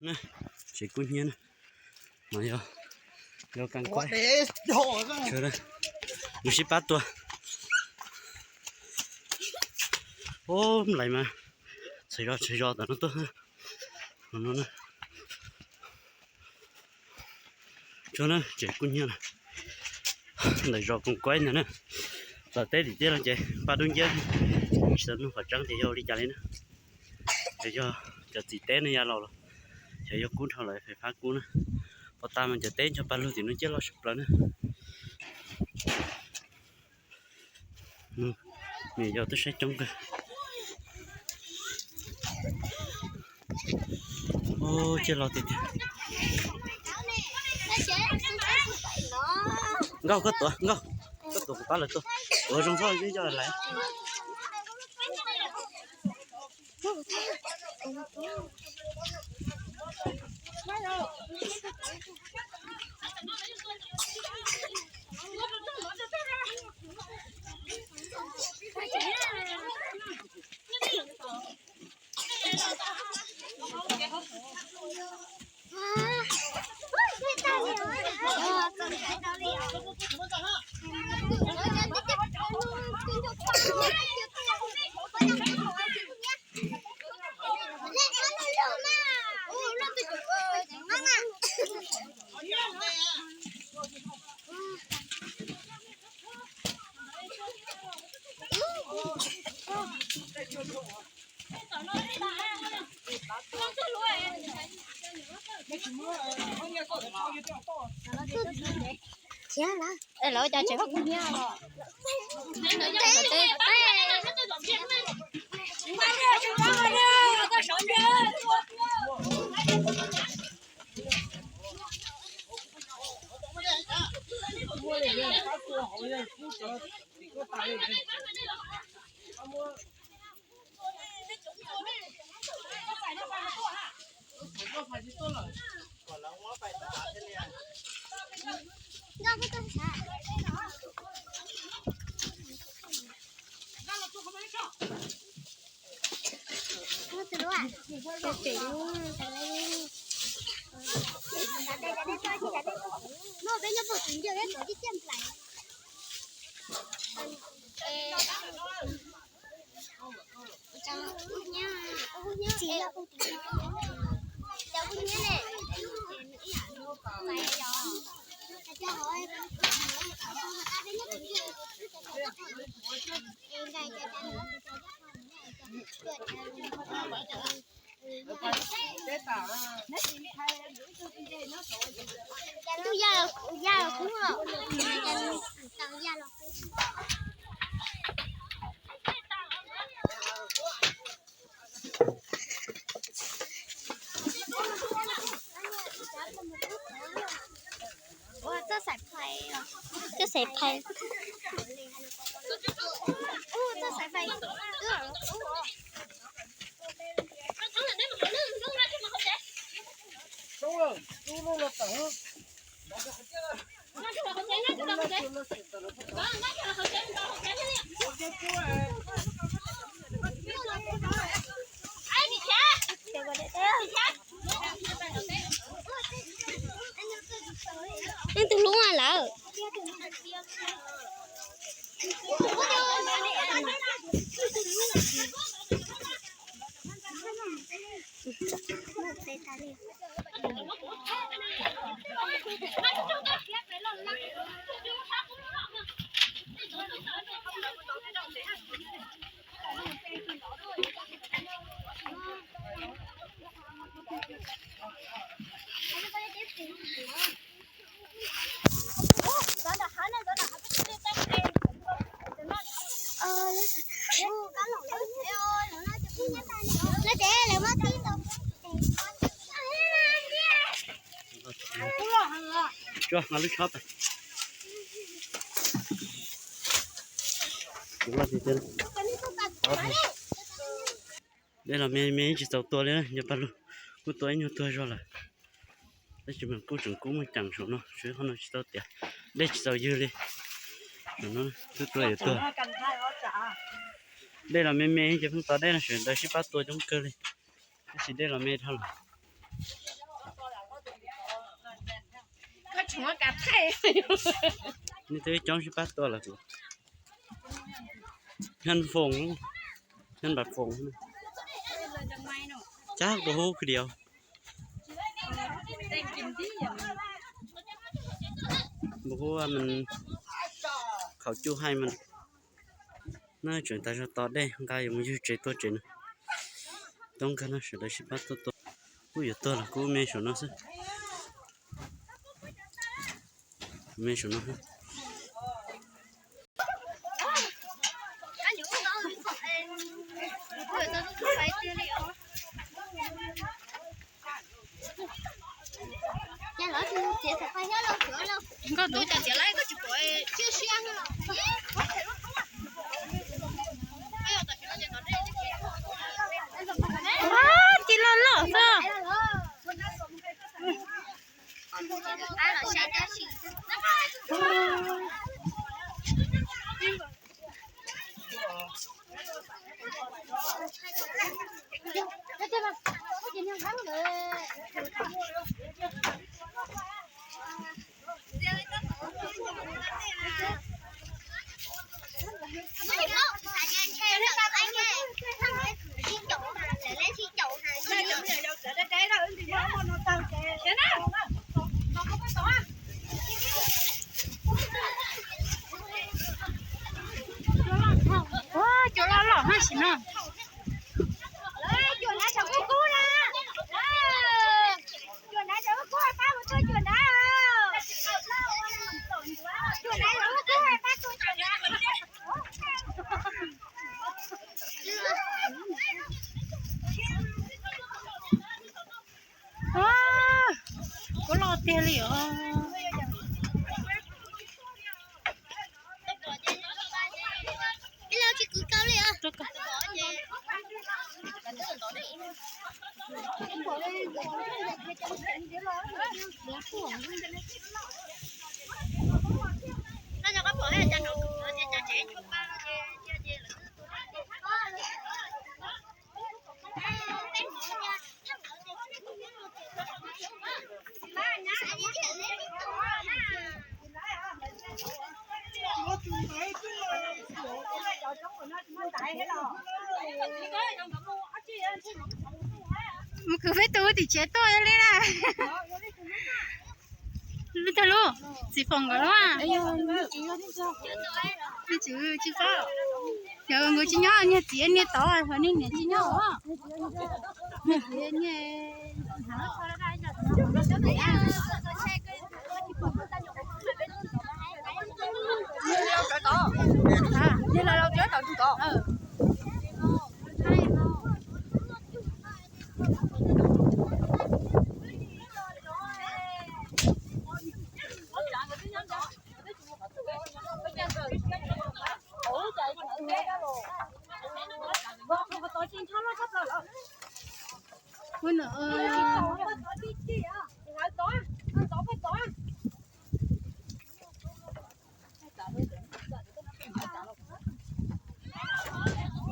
Na, tsev kub hnyiab na, mas yog, yog kas nkuaib. Mus sib pab tua. Ub, nplais mas txhais zog txhais zos tom no tuaj. Tsuag na, tsev kub hnyiab na. Ntawm zos koom kuaib ntag na. Tom teb tim tiaj no ces paj dub nciab, tsis tau nug qhov tseeb tias yog ua li cas li na. Ces yog cov txiv teb no ya los los, xyov yog kub dhau lawm fais fab kub na. Pov tas mas cov teb ncho paj lug tim no ciaj loj sawv plaws na. Niam yau twb saib coob kawg. Ub, ciaj loj tiag tiag. Nkauj, koj tuav, Nkauj, koj tuav kuv pab lawv tuaj. Ua zoo txhob ib co lawm. Lawv cov tsev kub hnyiab los. Tus ya los, ya los kub os. Tus ya los kub. Ua txoj xaim phais, txoj xaim phais, txoj xaim phais. Leej twg hlub lawm? Tsuag mas lub tshab tas. Dej los me me tsis txaus tua li, yog paj lug kuj tua ib nyuag tuag zog lawm. Tab sis mas kuj tseem kub muaj ceem saum no, saum qhov no tsis tau tiav, dej tsis txaus ywg li. Saum no twb tua yuav tuag. Dej los me me ces pheej tos dej no sawv daws sib pab tua coob kawg li. Tab sis dej los me dhau lawm. Nej twb coob sib pab tua lawm kuv. Nyob foos, nyob nram foos. Cab kuv hub kis diav. Npua huab mas khaum cuj haij mas noj tseem tas zog tos dej nqa yuav mus ywg tsev tuaj tsev no. Coob kawg no sawv daws sib pab tuaj tua. Kuj yuav tuag los kuj me saum no xwb. Me saum no. Nkauj tus, ci loj loj xwb. Ua, cua loj loj hab sim no. Ua, kuv loj tiag li os. Mus khwv peb tug tim tsev tuaj li na. Lub tag lub, txiv foom nkawd lub. Tsis paub, yog nkawd tsis nyob, niag txiv niag tod, yog niag niam tsis nyob os. Niag txiv niag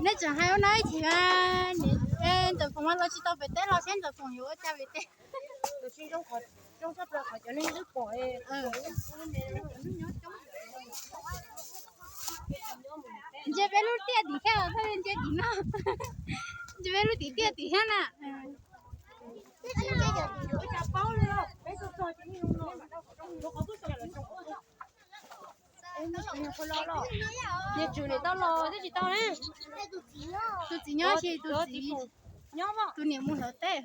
Nej tseem hais ua no ib chim, ntxawm Foom mas los tsis tau pem teb los seb ntxawm Foom yuav ua cas pem teb. Ntsia peb lub tiaj tim thiab, ntsia tim no, ntsia peb lub tim tiaj tim thiab na. Niag tswv niam tau los twb tsis tau ne. Tus txiv nyob, tus txiv, tus niam mus hlawv teb.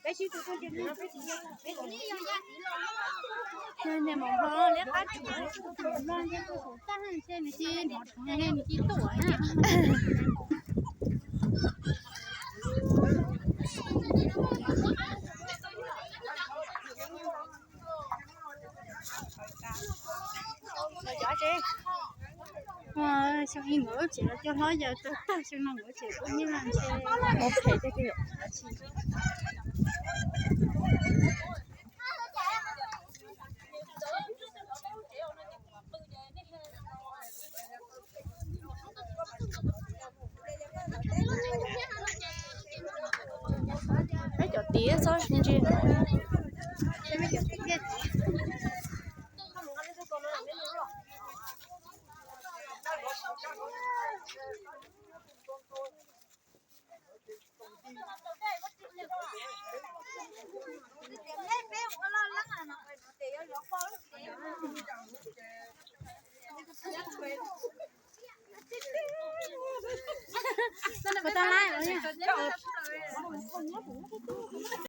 Nws mus nplo liab qab tsuas, nws mus nplo ntshe nws cia li hnov rhuav nws cia li tuaj na. Xyoo ib nkawd lub tsev los coj hlob, yog tag xyoo no nkawd lub tsev kuj nyuaj ntshe. Peb cov tiav txhob ntsia.